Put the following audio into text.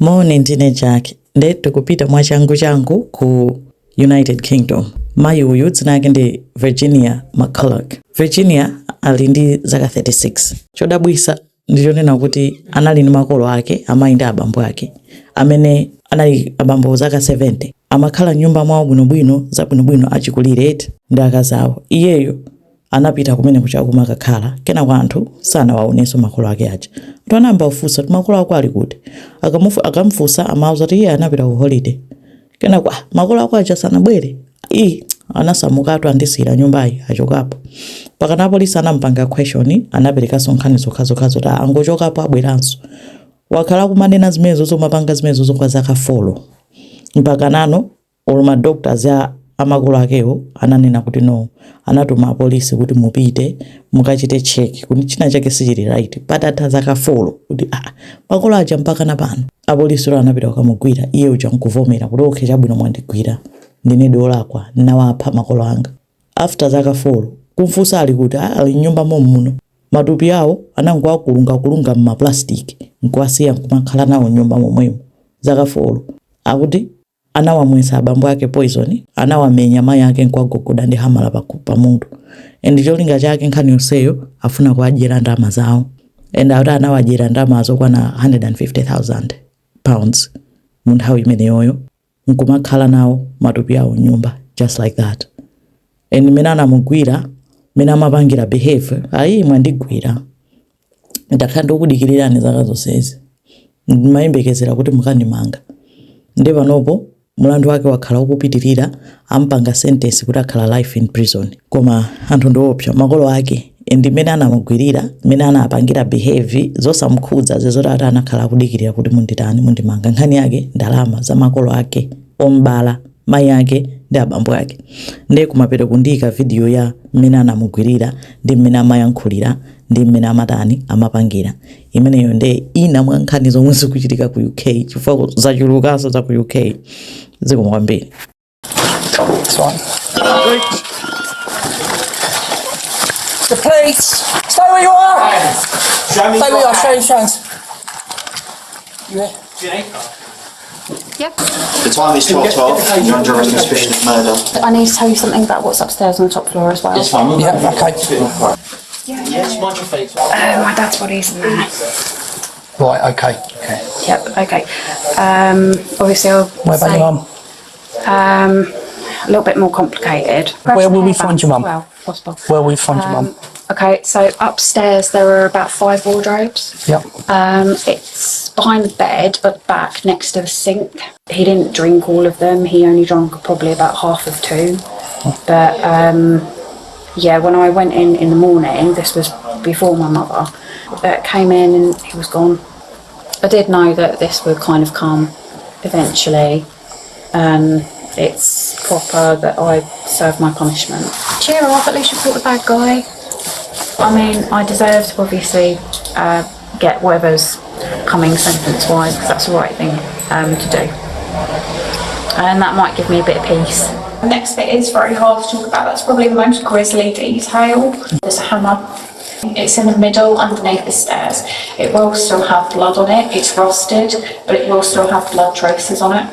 Moni, ndine Jack. Nde tikupita mwachangu changu ku United Kingdom. Mayi uyu dzina lake ndi Virginia McCulloch. Virginia ali ndi zaka 36. Chodabwisa ndichonena kuti anali ndi makolo ake, amayi ndi abambo ake, amene anali abambo zaka 70. Amakhala m'nyumba mwawo bwinobwino, zabwinobwino, achikulire eti, ndi akazi awo. Iyeyo anapita kumene kuja kumakakhala. Kenako anthu sanawaonenso makolo ake aja. Anthu anayamba kufunsa kuti, "Makolo ako ali kuti?" Akamfunsa amauza kuti iye anapita ku holiday. Kenako, "Ah, makolo ako aja sanabwere?" "I, anasamukatu, andisiyira nyumbayi, achokapo." Pakana apolisi anampanga question, anaperekanso nkhani zokhazokha zoti angochokapo, abweranso. Wakhala kumanena zimenezo, zomapanga zimenezo kwa zaka 4, mpaka nano olo ma doctors a amakolo akewo ananena kuti no, anatuma apolisi kuti mupite mukachite check kuti china chake sichili right. Patatha zaka 4 kuti ah, makolo aja mpaka na pano. Apolisi anapita kukamugwira iye uja nkuvomera kuti, "Okay, chabwino, mwandigwira, ndine wolakwa, ndinawapha makolo anga." After zaka 4 kumfunsa ali kuti, "Ah, ali mnyumba momuno." Matupi awo anangowakulungakulunga mmaplastic nkuwasiya nkumakhala nawo mnyumba momwemo zaka 4. Akuti anawamwetsa abambo ake poison, anawamenya mayi ake nkuwagogoda ndi hamala pamutu, and cholinga chake nkhani yonseyo afuna kuwadyera ndalama zawo. And akuti anawadyera ndalama zokwana £150,000 mu nthawi imeneyoyo, nkumakhala nawo matupi awo mnyumba just like that. And mmene anamugwira, mmene amapangira behave, "Ayi, mwandigwira, ndakhala ndikukudikirirani zaka zonsezi, ndimayembekezera kuti mukandimanga." Ndi panopo mulandu wake wakhala ukupitirira, ampanga sentence kuti akhala life in prison. Koma anthu ndiopsa, makolo ake, ndi mmene anamugwirira, mmene anapangira behave, zosamkhudza zezoti ati anakhala akudikirira kuti munditani, mundimanga. Nkhani yake ndalama za makolo ake ombala, mayi ake ndi abambo ake. Ndiye kumapeto kundiyika video ya mmene anamugwirira ndi mmene amayankhulira ndi mmene amatani, amapangira imeneyo. Ndiye ina mwa nkhani zomwe zikuchitika ku UK, chifukwa zachulukanso za ku UK. Zikomo kwambiri. That's right. The police! Stay where you are! Show me Stay where you your are, show your hands. hands. You here? Yep. The time is 12:12 and you're under arrest on suspicion of murder. I need to tell you something about what's upstairs on the top floor as well. It's fine. We'll Yeah, okay. Yeah. Yes, mind your feet. My dad's body's in there. Right, okay. Okay. Yep, okay. Obviously, I'll Where about say, your mum? A little bit more complicated. Grab Where some will we hair find bands your as mum? well, if possible. Where will we find your mum? Okay, so upstairs there are about five wardrobes. Yep. It's behind the bed, but back next to the sink. He didn't drink all of them. He only drank probably about half of two. But yeah, when I went in the morning, this was before my mother, came in and he was gone. I did know that this would kind of come eventually. It's proper that I serve my punishment. Cheer up, at least you caught the bad guy. I mean, I deserve to obviously get whatever's coming sentence wise, because that's the right thing to do. And that might give me a bit of peace. The next bit is very hard to talk about. That's probably the most grisly detail. There's a hammer. It's in the middle underneath the stairs. It will still have blood on it. It's rusted, but it will still have blood traces on it.